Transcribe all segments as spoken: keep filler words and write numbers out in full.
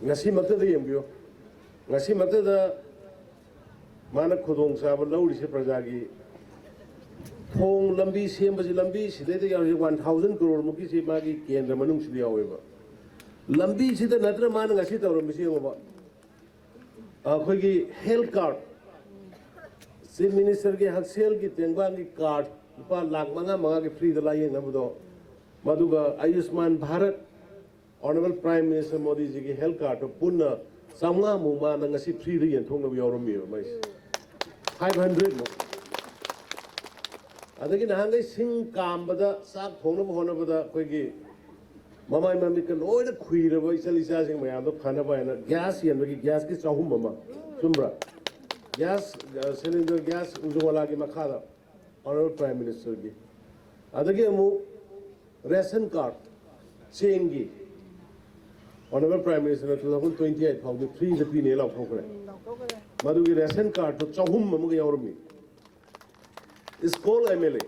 ꯉꯁꯤꯃꯛꯇꯗ ꯌꯦꯡꯕꯤꯌꯨ, ꯉꯁꯤꯃꯛꯇꯗ ꯃꯥꯅ ꯈꯨꯗꯣꯡꯆꯥꯕ ꯂꯧꯔꯤꯁꯦ ꯄ꯭ꯔꯖꯥꯒꯤ꯫ ꯊꯣꯡ ꯂꯝꯕꯤ ꯁꯦꯝꯕꯁꯤ, ꯂꯝꯕꯤ ꯁꯤꯗꯩꯗ ꯌꯥꯎꯔꯤꯁꯦ ꯋꯥꯟ ꯊꯥꯎꯖꯟ ꯀꯔꯣꯔ ꯃꯨꯛꯀꯤꯁꯤ ꯃꯥꯒꯤ ꯀꯦꯟꯗ꯭ꯔ ꯃꯅꯨꯡꯁꯤꯗ ꯌꯥꯎꯋꯦꯕ꯫ ꯂꯝꯕꯤꯁꯤꯗ ꯅꯠꯇꯅ ꯃꯥꯅ ꯉꯁꯤ ꯇꯧꯔꯝꯃꯤꯁꯤ ꯌꯦꯡꯉꯣꯕ, ꯑꯩꯈꯣꯏꯒꯤ ꯍꯦꯜꯊ ꯀꯥꯔꯗ, ꯆꯤꯐ ꯃꯤꯅꯤꯁꯇꯔꯒꯤ ꯍꯛꯁꯦꯜꯒꯤ ꯇꯦꯡꯕꯥꯡꯒꯤ ꯀꯥꯔꯗ ꯂꯨꯄꯥ ꯂꯥꯈ ꯃꯉꯥ ꯃꯉꯥꯒꯤ ꯐ꯭ꯔꯤꯗ ꯂꯥꯏꯌꯦꯡꯅꯕꯗꯣ, ꯃꯗꯨꯒ Ayushman Bharat, honourable prime minister ꯃꯣꯗꯤꯖꯤꯒꯤ ꯍꯦꯜꯊ ꯀꯥꯔꯗꯇꯣ ꯄꯨꯟꯅ ꯆꯥꯝꯃꯉꯥꯃꯨꯛ ꯃꯥꯅ ꯉꯁꯤ ꯐ꯭ꯔꯤꯗ ꯌꯦꯟꯊꯣꯛꯅꯕ ꯌꯥꯎꯔꯝꯃꯤꯕ ꯃꯥꯏꯁꯦ꯫ ꯐꯥꯏꯚ ꯍꯟꯗ꯭ꯔꯦꯗꯃꯨꯛ꯫ ꯑꯗꯒꯤ ꯅꯍꯥꯟꯈꯩ ꯁꯤꯡ ꯀꯥꯝꯕꯗ, ꯆꯥꯛ ꯊꯣꯡꯅꯕ ꯍꯣꯠꯅꯕꯗ ꯑꯩꯈꯣꯏꯒꯤ ꯃꯃꯥꯏ ꯃꯃꯤꯠꯀ ꯂꯣꯏꯅ ꯈꯨꯏꯔꯕ ꯏꯆꯜ ꯏꯆꯥꯁꯤꯡ ꯃꯌꯥꯝꯗꯣ ꯐꯅꯕ ꯍꯥꯏꯅ ꯒ꯭ꯌꯥꯁ ꯌꯦꯟꯕꯒꯤ ꯒ꯭ꯌꯥꯁꯀꯤ ꯆꯍꯨꯝ ꯑꯃ, ꯆꯨꯝꯕ꯭ꯔꯥ? ꯒ꯭ꯌꯥꯁ, ꯑ, ꯁꯤꯂꯤꯟꯗꯔ, ꯒ꯭ꯌꯥꯁ ꯎꯖꯋꯥꯂꯥꯒꯤ ꯃꯈꯥꯗ ꯑꯣꯅꯔꯦꯕꯜ ꯄ꯭ꯔꯥꯏꯝ ꯃꯤꯅꯤꯁꯇꯔꯒꯤ꯫ ꯑꯗꯒꯤ ꯑꯃꯨꯛ ꯔꯦꯁꯟ ꯀꯥꯔꯗ, ꯆꯦꯡꯒꯤ, ꯑꯣꯅꯔꯦꯕꯜ ꯄ꯭ꯔꯥꯏꯝ ꯃꯤꯅꯤꯁꯇꯔꯅ ꯇꯨ ꯊꯥꯎꯖꯟ ꯇ꯭ꯋꯦꯟꯇꯤ ꯑꯩꯠ ꯐꯥꯎꯗꯤ ꯐ꯭ꯔꯤꯗ ꯄꯤꯅꯦ ꯂꯥꯎꯊꯣꯛꯈ꯭ꯔꯦ꯫ ꯃꯗꯨꯒꯤ ꯔꯦꯁꯟ ꯀꯥꯔꯗꯇꯣ ꯆꯍꯨꯝ ꯑꯃꯒ ꯌꯥꯎꯔꯝꯃꯤ꯫ ꯏꯁꯀꯣꯜ M L A,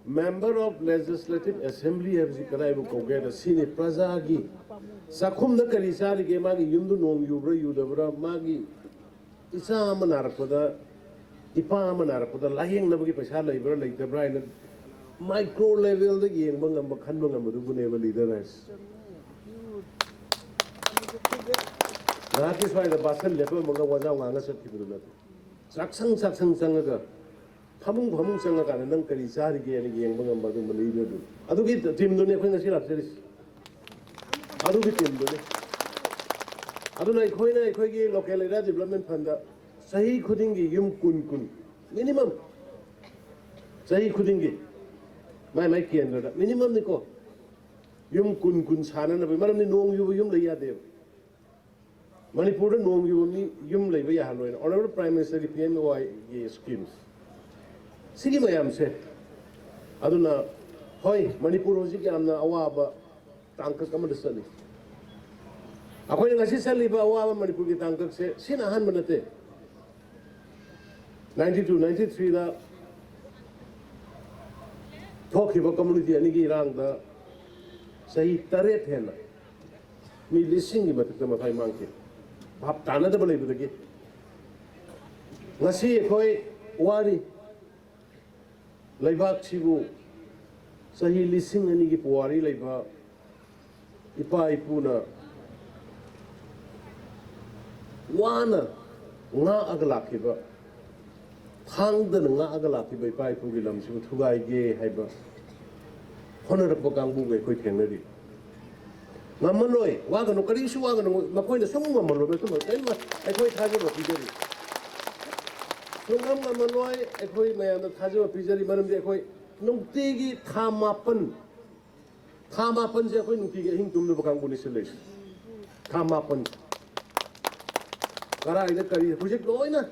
member of legislative assembly ꯍꯥꯏꯕꯁꯤ ꯀꯗꯥꯏꯕꯨ ꯀꯧꯒꯦ ꯍꯥꯏꯗ, ꯁꯤꯅꯤ ꯄ꯭ꯔꯖꯥꯒꯤ ꯆꯥꯛꯈꯨꯝꯗ ꯀꯔꯤ ꯆꯥꯔꯤꯒꯦ, ꯃꯥꯒꯤ ꯌꯨꯝꯗꯨ ꯅꯣꯡ ꯌꯨꯕ꯭ꯔꯥ ꯌꯨꯗꯕ꯭ꯔꯥ, ꯃꯥꯒꯤ ꯏꯆꯥ ꯑꯃ ꯅꯥꯔꯛꯄꯗ, ꯏꯄꯥ ꯑꯃ ꯅꯥꯔꯛꯄꯗ ꯂꯥꯌꯦꯡꯅꯕꯒꯤ ꯄꯩꯁꯥ ꯂꯩꯕ꯭ꯔꯥ ꯂꯩꯇꯕ꯭ꯔꯥ ꯍꯥꯏꯅ ꯃꯥꯏꯀ꯭ꯔꯣ ꯂꯦꯚꯦꯜꯗ ꯌꯦꯡꯕ ꯉꯝꯕ, ꯈꯟꯕ ꯉꯝꯕꯗꯨꯕꯨꯅꯦꯕ ꯂꯤꯗꯔ ꯍꯥꯏꯁꯦ꯫ ꯉꯥꯏꯍꯥꯛꯀꯤ ꯁ꯭ꯋꯥꯏꯗ ꯕꯥꯁꯟ ꯂꯦꯞꯄꯝꯃꯒ ꯋꯥꯖꯥꯎ ꯉꯥꯡꯉ ꯆꯠꯈꯤꯕꯗꯨ ꯅꯠꯇꯦ꯫ ꯆꯥꯛꯁꯪ ꯆꯥꯛꯁꯪ ꯆꯪꯉꯒ, ꯐꯃꯨꯡ ꯐꯃꯨꯡ ꯆꯪꯉꯀꯥꯟꯗ ꯅꯪ ꯀꯔꯤ ꯆꯥꯔꯤꯒꯦꯅ ꯌꯦꯡꯕ ꯉꯝꯕ ꯑꯗꯨꯝꯕ ꯂꯤꯗꯔꯗꯨ, ꯑꯗꯨꯒꯤ ꯇꯤꯝꯗꯨꯅꯤ ꯑꯩꯈꯣꯏ ꯉꯁꯤ ꯂꯥꯛꯆꯔꯤꯁꯤ꯫ ꯑꯗꯨꯒꯤ ꯇꯤꯝꯗꯨꯅꯤ꯫ ꯑꯗꯨꯅ ꯑꯩꯈꯣꯏꯅ ꯑꯩꯈꯣꯏꯒꯤ ꯂꯣꯀꯦꯜ ꯑꯦꯔꯤꯌꯥ ꯗꯤꯕꯂꯞꯃꯦꯟ ꯐꯟꯗ ꯆꯍꯤ ꯈꯨꯗꯤꯡꯒꯤ ꯌꯨꯝ ꯀꯨꯟ ꯀꯨꯟ, ꯃꯤꯅꯤꯃꯝ, ꯆꯍꯤ ꯈꯨꯗꯤꯡꯒꯤ ꯃꯥꯏ ꯃꯥꯏ ꯀꯦꯟꯗ꯭ꯔꯗ ꯃꯤꯅꯤꯃꯝꯅꯤꯀꯣ, ꯌꯨꯝ ꯀꯨꯟ ꯀꯨꯟ ꯁꯥꯅꯅꯕ꯫ ꯃꯔꯝꯗꯤ ꯅꯣꯡ ꯌꯨꯕ ꯌꯨꯝ ꯂꯩ ꯌꯥꯗꯦꯕ꯫ ꯃꯅꯤꯄꯨꯔꯗ ꯅꯣꯡ ꯌꯨꯕ ꯃꯤ ꯌꯨꯝ ꯂꯩꯕ ꯌꯥꯍꯜꯂꯣꯏꯅ ꯑꯣꯅꯔꯦꯕꯜ ꯄ꯭ꯔꯥꯏꯝ ꯃꯤꯅꯤꯁꯇꯔꯒꯤ ꯄꯤ ꯑꯦꯝ ꯑꯦ ꯋꯥꯏꯒꯤ ꯁ꯭ꯀꯤꯝꯁ, ꯁꯤꯒꯤ ꯃꯌꯥꯝꯁꯦ꯫ ꯑꯗꯨꯅ ꯍꯣꯏ, ꯃꯅꯤꯄꯨꯔ ꯍꯧꯖꯤꯛ ꯌꯥꯝꯅ ꯑꯋꯥꯕ ꯇꯥꯡꯀꯛ ꯑꯃꯗ ꯆꯠꯂꯤ꯫ ꯑꯩꯈꯣꯏꯅ ꯉꯁꯤ ꯆꯠꯂꯤꯕ ꯑꯋꯥꯕ ꯃꯅꯤꯄꯨꯔꯒꯤ ꯇꯥꯡꯀꯛꯁꯦ ꯁꯤꯅ ꯑꯍꯥꯟꯕ ꯅꯠꯇꯦ꯫ ꯅꯥꯏꯟꯇꯤ ꯇꯨ ꯅꯥꯏꯟꯇꯤ ꯊ꯭ꯔꯤꯗ ꯊꯣꯛꯈꯤꯕ ꯀꯝꯃꯨꯅꯤꯇꯤ ꯑꯅꯤꯒꯤ ꯏꯔꯥꯡꯗ ꯆꯍꯤ ꯇꯔꯦꯠ ꯍꯦꯟꯅ ꯃꯤ ꯂꯤꯁꯤꯡꯒꯤ ꯃꯊꯛꯇ ꯃꯊ꯭ꯋꯥꯏ ꯃꯥꯡꯈꯤ꯫ ꯚꯥꯞ ꯇꯥꯅꯗꯕ ꯂꯩꯕꯗꯒꯤ ꯉꯁꯤ ꯑꯩꯈꯣꯏ ꯋꯥꯔꯤ꯫ ꯂꯩꯕꯥꯛꯁꯤꯕꯨ ꯆꯍꯤ ꯂꯤꯁꯤꯡ ꯑꯅꯤꯒꯤ ꯄꯨꯋꯥꯔꯤ ꯂꯩꯕ ꯏꯄꯥ ꯏꯄꯨꯅ ꯋꯥꯅ ꯉꯥꯛꯑꯒ ꯂꯥꯛꯈꯤꯕ, ꯊꯥꯡꯗꯅ ꯉꯥꯛꯑꯒ ꯂꯥꯛꯈꯤꯕ ꯏꯄꯥ ꯏꯄꯨꯒꯤ ꯂꯝꯁꯤꯕꯨ ꯊꯨꯒꯥꯏꯒꯦ ꯍꯥꯏꯕ ꯍꯣꯠꯅꯔꯛꯄ ꯀꯥꯡꯕꯨꯒ ꯑꯩꯈꯣꯏ ꯊꯦꯡꯅꯔꯤ꯫ ꯉꯝꯃꯔꯣꯏ, ꯋꯥꯒꯅꯨ, ꯀꯔꯤꯁꯨ ꯋꯥꯒꯅꯨ, ꯃꯈꯣꯏꯅ ꯁꯨꯡꯉꯝ ꯉꯝꯃꯔꯣꯏ꯫ ꯃꯇꯨꯡꯗ ꯀꯔꯤꯝ ꯑꯩꯈꯣꯏ ꯊꯥꯖꯕ ꯄꯤꯖꯔꯤ꯫ ꯁꯨꯡꯉꯝ ꯉꯝꯃꯔꯣꯏ꯫ ꯑꯩꯈꯣꯏ ꯃꯌꯥꯝꯗ ꯊꯥꯖꯕ ꯄꯤꯖꯔꯤ, ꯃꯔꯝꯗꯤ ꯑꯩꯈꯣꯏ ꯅꯨꯡꯇꯤꯒꯤ ꯊꯥ ꯃꯥꯄꯟ, ꯊꯥ ꯃꯥꯄꯟꯁꯦ ꯑꯩꯈꯣꯏ ꯅꯨꯡꯇꯤꯒꯤ ꯑꯍꯤꯡ ꯇꯨꯝꯗꯕ ꯀꯥꯡꯕꯨꯅꯤ ꯁꯤꯜꯂꯛꯏꯁꯦ꯫ ꯊꯥ ꯃꯥꯄꯟ꯫ ꯀꯔꯥꯏꯗ ꯀꯔꯤ ꯍꯧꯖꯤꯛ ꯂꯣꯏꯅ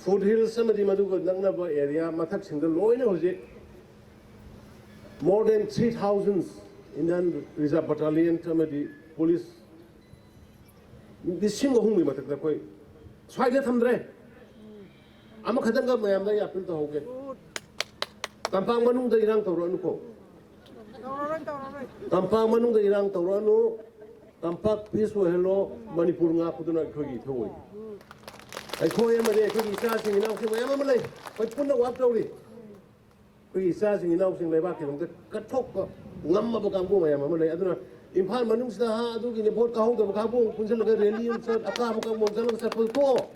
ꯐꯨꯠ ꯍꯤꯜꯁ ꯑꯃꯗꯤ ꯃꯗꯨꯒ ꯅꯛꯅꯕ ꯑꯦꯔꯤꯌꯥ ꯃꯊꯛꯁꯤꯡꯗ ꯂꯣꯏꯅ ꯍꯧꯖꯤꯛ more than three thousand Indian Reserve Battalion ꯑꯃꯗꯤ ꯄꯨꯂꯤꯁ ꯂꯤꯁꯤꯡ ꯑꯍꯨꯝꯒꯤ ꯃꯊꯛꯇ ꯑꯩꯈꯣꯏ ꯁ꯭ꯋꯥꯏꯗ ꯊꯝꯗ꯭ꯔꯦ꯫ ꯑꯃꯈꯛꯇꯪꯒ ꯃꯌꯥꯝꯗ ꯑꯩ ꯑꯄꯤꯜ ꯇꯧꯍꯧꯒꯦ꯫ ꯇꯝꯄꯥꯛ ꯃꯅꯨꯡꯗ ꯏꯔꯥꯡ ꯇꯧꯔꯛꯑꯅꯨꯀꯣ꯫ ꯇꯝꯄꯥꯛ ꯃꯅꯨꯡꯗ ꯏꯔꯥꯡ ꯇꯧꯔꯛꯑꯅꯨ꯫ ꯇꯝꯄꯥꯛ ꯄꯤꯁ ꯑꯣꯏꯍꯜꯂꯣ꯫ ꯃꯅꯤꯄꯨꯔ ꯉꯥꯛꯄꯗꯨꯅ ꯑꯩꯈꯣꯏꯒꯤ ꯏꯊꯧ ꯑꯣꯏ꯫ ꯑꯩꯈꯣꯏ ꯑꯃꯗꯤ ꯑꯩꯈꯣꯏꯒꯤ ꯏꯆꯥꯁꯤꯡ ꯏꯅꯥꯎꯁꯤꯡ ꯃꯌꯥꯝ ꯑꯃ ꯂꯩ꯫ ꯑꯩꯈꯣꯏ ꯄꯨꯟꯅ ꯋꯥꯛ ꯇꯧꯔꯤ꯫ ꯑꯩꯈꯣꯏꯒꯤ ꯏꯆꯥꯁꯤꯡ ꯏꯅꯥꯎꯁꯤꯡ ꯂꯩꯕꯥꯛꯀꯤꯗꯃꯛꯇ ꯀꯠꯊꯣꯛꯄ ꯉꯝꯃꯕ ꯀꯥꯡꯕꯨ ꯃꯌꯥꯝ ꯑꯃ ꯂꯩ꯫ ꯑꯗꯨꯅ ꯏꯝꯐꯥꯜ ꯃꯅꯨꯡꯁꯤꯗ ꯍꯥ ꯑꯗꯨꯒꯤꯅꯦ ꯚꯣꯠ ꯀꯥꯍꯧꯗꯕ ꯀꯥꯡꯕꯨ ꯑꯃ ꯄꯨꯟꯁꯤꯜꯂꯒ ꯔꯦꯂꯤ ꯑꯃ ꯆꯠ, ꯑꯀꯥꯕ ꯀꯥꯡꯕꯨ ꯑꯃ ꯆꯠꯂꯒ ꯆꯠꯄꯗꯣ ꯇꯣꯛꯑꯣ꯫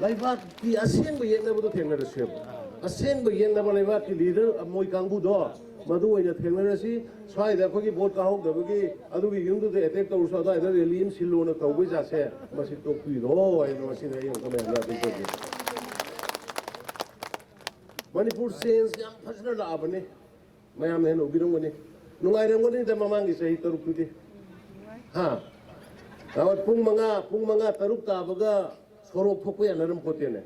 ꯂꯩꯕꯥꯛꯀꯤ ꯑꯁꯦꯡꯕ ꯌꯦꯛꯅꯕꯗꯣ ꯊꯦꯡꯅꯔꯁꯦꯕ꯫ ꯑꯁꯦꯡꯕ ꯌꯦꯛꯅꯕ ꯂꯩꯕꯥꯛꯀꯤ ꯂꯤꯗꯔ ꯃꯣꯏ ꯀꯥꯡꯕꯨꯗꯣ ꯃꯗꯨ ꯑꯣꯏꯅ ꯊꯦꯡꯅꯔꯁꯤ꯫ ꯁ꯭ꯋꯥꯏꯗ ꯑꯩꯈꯣꯏꯒꯤ ꯚꯣꯠ ꯀꯥꯍꯧꯗꯕꯒꯤ ꯑꯗꯨꯒꯤ ꯌꯨꯝꯗꯨꯗ ꯑꯦꯇꯦꯛ ꯇꯧꯔꯁꯨ ꯑꯗꯨꯋꯥꯏꯗ ꯔꯦꯂꯤ ꯑꯃ ꯁꯤꯜꯂꯣꯅ ꯇꯧꯕꯩ ꯖꯥꯠꯁꯦ ꯃꯁꯤ ꯇꯣꯛꯄꯤꯔꯣ ꯍꯥꯏꯅ ꯃꯁꯤꯗ ꯑꯩ ꯑꯃꯨꯛꯀ ꯃꯌꯥꯝꯗ ꯑꯄꯤꯜ ꯇꯧꯖꯒꯦ꯫ ꯃꯅꯤꯄꯨꯔ ꯆꯦꯟꯖ ꯌꯥꯝ ꯐꯖꯅ ꯂꯥꯛꯑꯕꯅꯤ꯫ ꯃꯌꯥꯝꯅ ꯍꯦꯟꯅ ꯎꯕꯤꯔꯝꯒꯅꯤ꯫ ꯅꯨꯡꯉꯥꯏꯔꯝꯒꯅꯤꯗ ꯃꯃꯥꯡꯒꯤ ꯆꯍꯤ ꯇꯔꯨꯛꯇꯨꯗꯤ꯫ ꯍꯥ? ꯅꯍꯥꯟꯋꯥꯏ ꯄꯨꯡ ꯃꯉꯥ, ꯄꯨꯡ ꯃꯉꯥ ꯇꯔꯨꯛ ꯇꯥꯕꯒ ꯁꯣꯔꯣꯛ ꯊꯣꯛꯄ ꯌꯥꯅꯔꯝ ꯄꯣꯠꯇꯦꯅꯦ꯫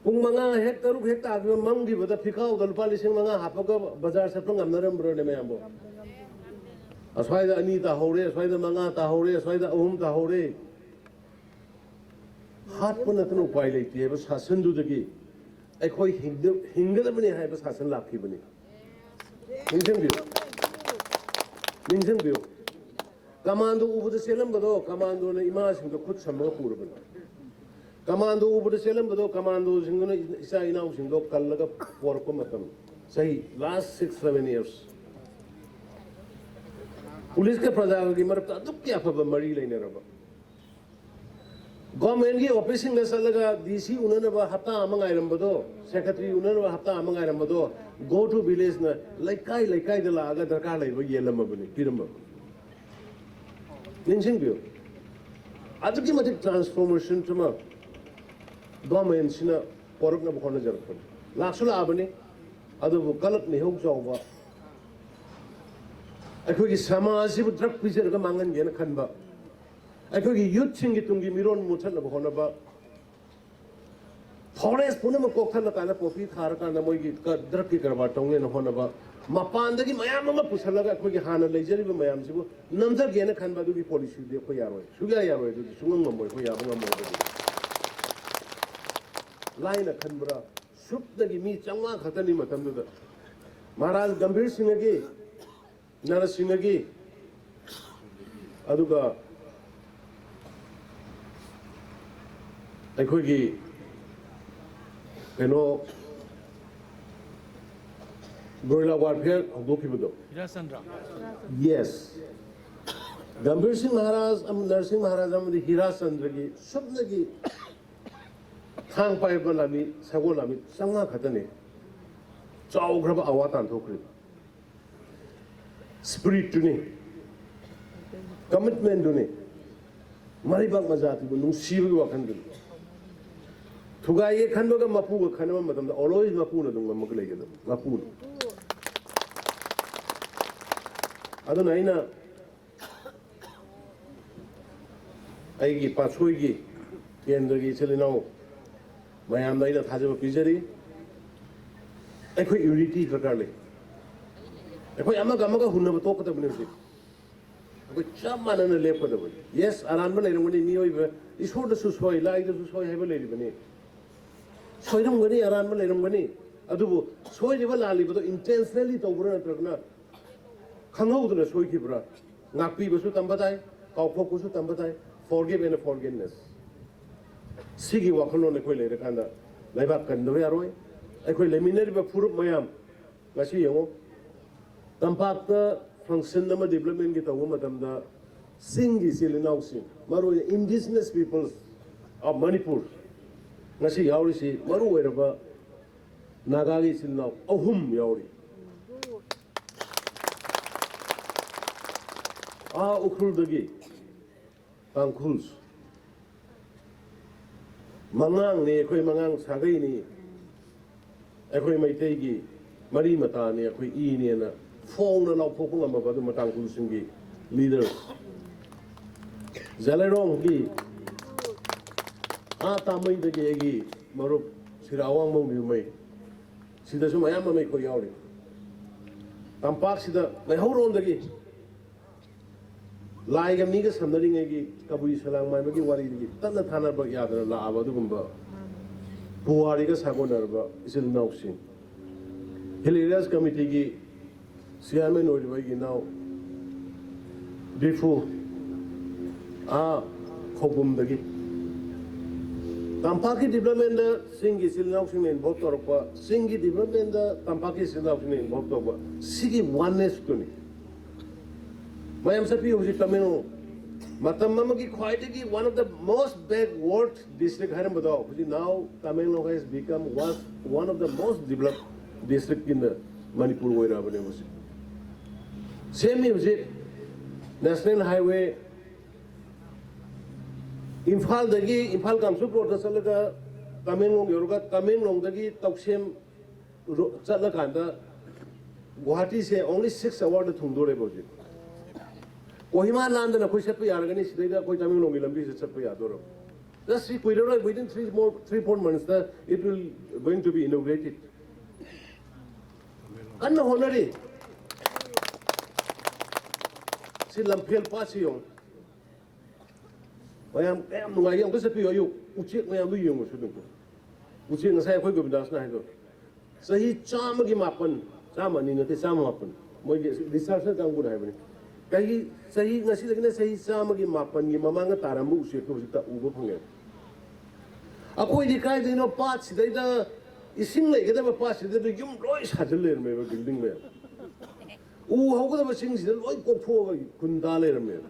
ꯄꯨꯡ ꯃꯉꯥ ꯍꯦꯛ ꯇꯔꯨꯛ ꯍꯦꯛ ꯇꯥꯈꯤꯕ ꯃꯝꯈꯤꯕꯗ ꯐꯤꯈꯥꯎꯗ ꯂꯨꯄꯥ ꯂꯤꯁꯤꯡ ꯃꯉꯥ ꯍꯥꯞꯄꯒ ꯕꯖꯥꯔ ꯆꯠꯄ ꯉꯝꯅꯔꯝꯕ꯭ꯔꯣꯅꯦ ꯃꯌꯥꯝꯕꯨ? ꯑꯁ꯭ꯋꯥꯏꯗ ꯑꯅꯤ ꯇꯥꯍꯧꯔꯦ, ꯑꯁ꯭ꯋꯥꯏꯗ ꯃꯉꯥ ꯇꯥꯍꯧꯔꯦ, ꯑꯁ꯭ꯋꯥꯏꯗ ꯑꯍꯨꯝ ꯇꯥꯍꯧꯔꯦ꯫ ꯍꯥꯠꯄ ꯅꯠꯇꯅ ꯎꯄꯥꯏ ꯂꯩꯇꯦ ꯍꯥꯏꯕ ꯁꯥꯁꯟꯗꯨꯗꯒꯤ ꯑꯩꯈꯣꯏ ꯍꯤꯡꯗ-, ꯍꯤꯡꯒꯗꯕꯅꯤ ꯍꯥꯏꯕ ꯁꯥꯁꯟ ꯂꯥꯛꯈꯤꯕꯅꯤ꯫ ꯅꯤꯡꯁꯤꯡꯕꯤꯌꯨ꯫ ꯅꯤꯡꯁꯤꯡꯕꯤꯌꯨ, ꯀꯃꯥꯟꯗꯣ ꯎꯕꯗ ꯆꯦꯜꯂꯝꯕꯗꯣ ꯀꯃꯥꯟꯗꯣꯅ ꯏꯃꯥꯁꯤꯡꯗꯣ ꯈꯨꯠ ꯁꯝꯃꯒ ꯄꯨꯔꯕꯅꯤ꯫ ꯀꯃꯥꯟꯗꯣ ꯎꯕꯗ ꯆꯦꯜꯂꯝꯕꯗꯣ ꯀꯃꯥꯟꯗꯣꯁꯤꯡꯗꯨꯅ ꯏꯆꯥ ꯏꯅꯥꯎꯁꯤꯡꯗꯣ ꯀꯜꯂꯒ ꯄꯣꯔꯛꯄ ꯃꯇꯝ, ꯆꯍꯤ last six seven years ꯄꯨꯂꯤꯁꯀ ꯄ꯭ꯔꯖꯥꯒꯒꯤ ꯃꯔꯛꯇ ꯑꯗꯨꯛꯀꯤ ꯑꯐꯕ ꯃꯔꯤ ꯂꯩꯅꯔꯕ, ꯒꯣꯔꯃꯦꯟꯒꯤ ꯑꯣꯐꯤꯁꯁꯤꯡꯗ ꯆꯠꯂꯒ ꯗꯤ ꯁꯤ ꯎꯅꯅꯕ ꯍꯞꯇꯥ ꯑꯃ ꯉꯥꯏꯔꯝꯕꯗꯣ, ꯁꯦꯀ꯭ꯔꯦꯇꯔꯤ ꯎꯅꯅꯕ ꯍꯞꯇꯥ ꯑꯃ ꯉꯥꯏꯔꯝꯕꯗꯣ, ꯒꯣ ꯇꯨ ꯚꯤꯂꯦꯖꯅ ꯂꯩꯀꯥꯏ ꯂꯩꯀꯥꯏꯗ ꯂꯥꯛꯑꯒ ꯗꯔꯀꯥꯔ ꯂꯩꯕ ꯌꯦꯜꯂꯝꯃꯕꯅꯤ, ꯄꯤꯔꯝꯃꯕꯅꯤ꯫ ꯅꯤꯡꯁꯤꯡꯕꯤꯌꯨ, ꯑꯗꯨꯛꯀꯤ ꯃꯇꯤꯛ ꯇ꯭ꯔꯥꯟꯁꯐꯣꯔꯃꯦꯁꯟ ꯑꯃ ꯒꯣꯔꯃꯦꯟꯁꯤꯅ ꯄꯣꯔꯛꯅꯕ ꯍꯣꯠꯅꯖꯔꯛꯄꯅꯤ꯫ ꯂꯥꯛꯁꯨ ꯂꯥꯛꯑꯕꯅꯤ, ꯑꯗꯨꯕꯨ ꯀꯂꯛ ꯃꯤꯍꯧ ꯆꯥꯎꯕ, ꯑꯩꯈꯣꯏꯒꯤ ꯁꯃꯥꯖꯁꯤꯕꯨ ꯗ꯭ꯔꯒ ꯄꯤꯖꯔꯒ ꯃꯥꯡꯍꯟꯒꯦꯅ ꯈꯟꯕ, ꯑꯩꯈꯣꯏꯒꯤ ꯌꯨꯠꯁꯤꯡꯒꯤ ꯇꯨꯡꯒꯤ ꯃꯤꯔꯣꯟ ꯃꯨꯊꯠꯅꯕ ꯍꯣꯠꯅꯕ, ꯐꯣꯔꯦꯁ ꯄꯨꯝꯅꯃꯛ ꯀꯣꯛꯊꯠꯂꯀꯥꯟꯗ ꯄꯣꯄꯤ ꯊꯥꯔꯀꯥꯟꯗ ꯃꯣꯏꯒꯤ ꯗ꯭ꯔꯒꯀꯤ ꯀꯔꯕꯥꯔ ꯇꯧꯅꯦꯅ ꯍꯣꯠꯅꯕ, ꯃꯄꯥꯟꯗꯒꯤ ꯃꯌꯥꯝ ꯑꯃ ꯄꯨꯁꯜꯂꯒ ꯑꯩꯈꯣꯏꯒꯤ ꯍꯥꯟꯅ ꯂꯩꯖꯔꯤꯕ ꯃꯌꯥꯝꯁꯤꯕꯨ ꯅꯝꯊꯒꯦꯅ ꯈꯟꯕ ꯑꯗꯨꯒꯤ ꯄꯣꯂꯤꯁꯤꯗꯤ ꯑꯩꯈꯣꯏ ꯌꯥꯔꯣꯏ, ꯁꯨꯡꯌꯥ ꯌꯥꯔꯣꯏ, ꯑꯗꯨꯗꯤ ꯁꯨꯡꯉꯝ ꯉꯝꯃꯣꯏ, ꯑꯩꯈꯣꯏ ꯌꯥꯕ ꯉꯝꯃꯣꯏ ꯑꯗꯨꯗꯤ꯫ ꯂꯥꯏꯅ ꯈꯟꯕ꯭ꯔꯥ? ꯁꯨꯞꯅꯒꯤ ꯃꯤ ꯆꯥꯝꯃꯉꯥ ꯈꯛꯇꯅꯤ ꯃꯇꯝꯗꯨꯗ꯫ ꯃꯍꯥꯔꯥꯖ ꯒꯝꯚꯤꯔ ꯁꯤꯡꯍꯒꯤ, ꯅꯔꯁꯤꯡꯍꯒꯤ, ꯑꯗꯨꯒ ꯑꯩꯈꯣꯏꯒꯤ ꯀꯩꯅꯣ ꯒꯣꯔꯤꯂꯥ ꯋꯥꯔꯐꯤꯌꯔ ꯍꯧꯗꯣꯛꯈꯤꯕꯗꯣ꯫ ꯍꯤꯔꯥꯆꯟꯗ꯭ꯔ꯫ Yes. ꯒꯝꯚꯤꯔ ꯁꯤꯡ ꯃꯍꯥꯔꯥꯖ ꯑꯃ-, ꯅꯔꯁꯤꯡ ꯃꯍꯥꯔꯥꯖ ꯑꯃꯗꯤ ꯍꯤꯔꯥꯆꯟꯗ꯭ꯔꯒꯤ ꯁꯨꯞꯅꯒꯤ ꯊꯥꯡ ꯄꯥꯏꯕ ꯂꯥꯟꯃꯤ, ꯁꯒꯣꯜ ꯂꯥꯟꯃꯤ ꯆꯥꯝꯃꯉꯥ ꯈꯛꯇꯅꯤ꯫ ꯆꯥꯎꯈ꯭ꯔꯕ ꯑꯋꯥ ꯇꯥꯟꯊꯣꯛꯈ꯭ꯔꯤꯕ꯫ ꯁ꯭ꯄꯤꯔꯤꯠꯇꯨꯅꯤ, ꯀꯃꯤꯠꯃꯦꯟꯗꯨꯅꯤ, ꯃꯔꯩꯕꯥꯛ ꯃꯖꯥꯇꯤꯕꯨ ꯅꯨꯡꯁꯤꯕꯒꯤ ꯋꯥꯈꯜꯗꯨꯅꯤ꯫ ꯊꯨꯒꯥꯏꯒꯦ ꯈꯟꯕꯒ ꯃꯄꯨꯒ ꯈꯟꯅꯕ ꯃꯇꯝꯗ always ꯃꯄꯨꯅ ꯑꯗꯨꯝ ꯉꯝꯃꯒ ꯂꯩꯒꯗꯕ, ꯃꯄꯨꯅ꯫ ꯑꯗꯨꯅ ꯑꯩꯅ ꯑꯩꯒꯤ ꯄꯥꯠꯁꯣꯏꯒꯤ ꯀꯦꯟꯗ꯭ꯔꯒꯤ ꯏꯆꯤꯜ ꯏꯅꯥꯎ ꯃꯌꯥꯝꯗ ꯑꯩꯅ ꯊꯥꯖꯕ ꯄꯤꯖꯔꯤ꯫ ꯑꯩꯈꯣꯏ ꯌꯨꯅꯤꯇꯤ ꯗꯔꯀꯥꯔ ꯂꯩ꯫ ꯑꯩꯈꯣꯏ ꯑꯃꯒ ꯑꯃꯒ ꯍꯨꯟꯅꯕ ꯇꯣꯛꯀꯗꯕꯅꯤ ꯍꯧꯖꯤꯛ꯫ ꯑꯩꯈꯣꯏ ꯆꯞ ꯃꯥꯟꯅꯅ ꯂꯦꯞꯀꯗꯕꯅꯤ꯫ ꯌꯦꯁ, ꯑꯔꯥꯟꯕ ꯂꯩꯔꯝꯒꯅꯤ, ꯃꯤꯑꯣꯏꯕ, ꯏꯁꯣꯔꯗꯁꯨ ꯁꯣꯏ, ꯂꯥꯏꯗꯁꯨ ꯁꯣꯏ ꯍꯥꯏꯕ ꯂꯩꯔꯤꯕꯅꯤ꯫ ꯁꯣꯏꯔꯝꯒꯅꯤ, ꯑꯔꯥꯟꯕ ꯂꯩꯔꯝꯒꯅꯤ꯫ ꯑꯗꯨꯕꯨ ꯁꯣꯏꯔꯤꯕ ꯂꯥꯜꯂꯤꯕꯗꯣ intentionally ꯇꯧꯕ꯭ꯔꯥ ꯅꯠꯇ꯭ꯔꯒꯅ ꯈꯪꯍꯧꯗꯅ ꯁꯣꯏꯈꯤꯕ꯭ꯔꯥ? ꯉꯥꯛꯄꯤꯕꯁꯨ ꯇꯝꯕ ꯇꯥꯏ, ꯀꯥꯎꯊꯣꯛꯄꯁꯨ ꯇꯝꯕ ꯇꯥꯏ꯫ Forgive and forgiveness, ꯁꯤꯒꯤ ꯋꯥꯈꯜꯂꯣꯟ ꯑꯩꯈꯣꯏ ꯂꯩꯔꯀꯥꯟꯗ ꯂꯩꯕꯥꯛ ꯀꯟꯗꯕ ꯌꯥꯔꯣꯏ꯫ ꯑꯩꯈꯣꯏ ꯂꯩꯃꯤꯟꯅꯔꯤꯕ ꯐꯨꯔꯨꯞ ꯃꯌꯥꯝ, ꯉꯁꯤ ꯌꯦꯡꯉꯨ, ꯇꯝꯄꯥꯛꯇ function ꯑꯃ developmentꯀꯤ ꯇꯧꯕ ꯃꯇꯝꯗ ꯆꯤꯡꯒꯤ ꯏꯆꯤꯜ ꯏꯅꯥꯎꯁꯤꯡ, ꯃꯔꯨꯑꯣꯏꯅ indigenous peoples of Manipur, ꯉꯁꯤ ꯌꯥꯎꯔꯤꯁꯤ ꯃꯔꯨ ꯑꯣꯏꯔꯕ ꯅꯥꯒꯥꯒꯤ ꯏꯆꯤꯜ ꯏꯅꯥꯎ ꯑꯍꯨꯝ ꯌꯥꯎꯔꯤ꯫ ꯑꯥ ꯎꯈ꯭ꯔꯨꯜꯗꯒꯤ ꯇꯥꯡꯈꯨꯜ, ꯃꯉꯥꯡꯅꯤ, ꯑꯩꯈꯣꯏ ꯃꯉꯥꯡ ꯁꯥꯒꯩꯅꯤ, ꯑꯩꯈꯣꯏ ꯃꯩꯇꯩꯒꯤ ꯃꯔꯤ ꯃꯇꯥꯅꯤ, ꯑꯩꯈꯣꯏ ꯏꯅꯦꯅ ꯐꯣꯡꯅ ꯂꯥꯎꯊꯣꯛꯄ ꯉꯝꯃꯕ ꯑꯗꯨ ꯃꯇꯥꯡ ꯈꯨꯜꯁꯤꯡꯒꯤ leader, ꯖꯂꯩꯔꯣꯡꯒꯤ ꯑꯥ ꯇꯥꯃꯩꯗꯒꯤ ꯑꯩꯒꯤ ꯃꯔꯨꯞ ꯁꯤꯔꯥ ꯑꯋꯥꯡꯕꯧ ꯃꯌꯨꯃꯩ, ꯁꯤꯗꯁꯨ ꯃꯌꯥꯝ ꯑꯃ ꯑꯩꯈꯣꯏ ꯌꯥꯎꯔꯤ꯫ ꯇꯝꯄꯥꯛꯁꯤꯗ ꯂꯩꯍꯧꯔꯣꯟꯗꯒꯤ ꯂꯥꯏꯒ ꯃꯤꯒ ꯁꯝꯅꯔꯤꯉꯩꯒꯤ ꯀꯕꯨꯏ ꯁꯂꯥꯡ ꯃꯥꯏꯕꯒꯤ ꯋꯥꯔꯤꯗꯒꯤ ꯇꯠꯅ ꯊꯥꯅꯕ ꯌꯥꯗꯅ ꯂꯥꯛꯑꯕ ꯑꯗꯨꯒꯨꯝꯕ ꯄꯨꯋꯥꯔꯤꯒ ꯁꯥꯒꯣꯟꯅꯔꯕ ꯏꯆꯤꯜ ꯏꯅꯥꯎꯁꯤꯡ, Hill Areas Committeeꯒꯤ chairman ꯑꯣꯏꯔꯤꯕ ꯑꯩꯒꯤ ꯏꯅꯥꯎ ꯗꯤꯐꯨ, ꯑꯥ ꯈꯧꯄꯨꯝꯗꯒꯤ ꯇꯝꯄꯥꯛꯀꯤ developmentꯗ ꯆꯤꯡꯒꯤ ꯏꯆꯤꯜ ꯏꯅꯥꯎꯁꯤꯡꯅ involve ꯇꯧꯔꯛꯄ, ꯆꯤꯡꯒꯤ developmentꯗ ꯇꯝꯄꯥꯛꯀꯤ ꯏꯆꯤꯜ ꯏꯅꯥꯎꯁꯤꯡꯅ involve ꯇꯧꯕ, ꯁꯤꯒꯤ onenessꯇꯨꯅꯤ꯫ ꯃꯌꯥꯝ ꯆꯠꯄꯤꯌꯨ ꯍꯧꯖꯤꯛ ꯇꯃꯦꯡꯂꯣꯡ꯫ ꯃꯇꯝ ꯑꯃꯒꯤ ꯈ꯭ꯋꯥꯏꯗꯒꯤ one of the most backward district ꯍꯥꯏꯔꯝꯕꯗꯣ, ꯍꯧꯖꯤꯛ now Tamenglong has become was one of the most developed district in the Manipur ꯑꯣꯏꯔꯛꯑꯕꯅꯦ ꯍꯧꯖꯤꯛ꯫ ꯁꯦꯝꯃꯤ ꯍꯧꯖꯤꯛ National Highway ꯏꯝꯐꯥꯜꯗꯒꯤ, ꯏꯝꯐꯥꯜ ꯀꯥꯡꯁꯨ ꯔꯣꯗꯇ ꯆꯠꯂꯒ ꯇꯃꯦꯡꯂꯣꯡ ꯌꯧꯔꯒ ꯇꯃꯦꯡꯂꯣꯡꯗꯒꯤ ꯇꯧꯁꯦꯝ ꯔꯣ-, ꯆꯠꯂꯀꯥꯟꯗ ꯒꯨꯋꯥꯍꯥꯇꯤꯁꯦ only six hourꯗ ꯊꯨꯡꯗꯣꯔꯦꯕ ꯍꯧꯖꯤꯛ꯫ ꯀꯣꯍꯤꯃꯥ ꯂꯥꯟꯗꯅ ꯑꯩꯈꯣꯏ ꯆꯠꯄ ꯌꯥꯔꯒꯅꯤ, ꯁꯤꯗꯩꯗ ꯑꯩꯈꯣꯏ ꯇꯃꯦꯡꯂꯣꯡꯒꯤ ꯂꯝꯕꯤꯁꯦ ꯆꯠꯄ ꯌꯥꯗꯣꯔꯕ꯫ Just ꯁꯤ ꯀꯨꯏꯔꯔꯣꯏ, within three more, three, four monthsꯇ it will going to be inaugurated꯫ ꯀꯟꯅ ꯍꯣꯠꯅꯔꯤ꯫ ꯁꯤ ꯂꯝꯐꯦꯜ ꯄꯥꯠꯁꯤ ꯌꯦꯡꯉꯨ꯫ ꯃꯌꯥꯝ ꯀꯌꯥꯝ ꯅꯨꯡꯉꯥꯏꯒꯦ ꯑꯝꯇ ꯆꯠꯄꯤꯌꯨ꯫ ꯑꯌꯨꯛ ꯎꯆꯦꯛ ꯃꯌꯥꯝꯗꯨ ꯌꯦꯡꯉꯨ ꯁꯤꯗꯀꯣ꯫ ꯎꯆꯦꯛ ꯉꯁꯥꯏ ꯑꯩꯈꯣꯏ ꯒꯣꯕꯤꯟꯗꯥꯁꯅ ꯍꯥꯏꯗꯣ ꯆꯍꯤ ꯆꯥꯝꯃꯒꯤ ꯃꯥꯄꯟ, ꯆꯥꯝꯃ ꯑꯅꯤ ꯅꯠꯇꯦ, ꯆꯥꯝꯃ ꯃꯥꯄꯟ꯫ ꯃꯣꯏꯒꯤ ꯔꯤꯁꯔꯁ ꯀꯥꯡꯕꯨꯅ ꯍꯥꯏꯕꯅꯤ꯫ ꯆꯍꯤ ꯆꯍꯤ ꯉꯁꯤꯗꯒꯤꯅ ꯆꯍꯤ ꯆꯥꯝꯃꯒꯤ ꯃꯥꯄꯟꯒꯤ ꯃꯃꯥꯡꯗ ꯇꯥꯔꯝꯕ ꯎꯆꯦꯛꯇꯣ ꯍꯧꯖꯤꯛꯇ ꯎꯕ ꯐꯪꯉꯦ꯫ ꯑꯩꯈꯣꯏꯗꯤ ꯀꯥꯏꯗꯩꯅꯣ ꯄꯥꯠꯁꯤꯗꯩꯗ, ꯏꯁꯤꯡ ꯂꯩꯒꯗꯕ ꯄꯥꯠꯁꯤꯗꯩꯗ ꯌꯨꯝ ꯂꯣꯏ ꯁꯥꯖꯤꯜ ꯂꯩꯔꯝꯃꯦꯕ, ꯕꯤꯜꯗꯤꯡ ꯃꯌꯥꯝ꯫ ꯎ ꯍꯧꯒꯗꯕ ꯆꯤꯡꯁꯤꯗ ꯂꯣꯏ ꯀꯣꯛꯊꯣꯛꯑꯒ ꯈꯨꯟ ꯇꯥ ꯂꯩꯔꯝꯃꯦꯕ꯫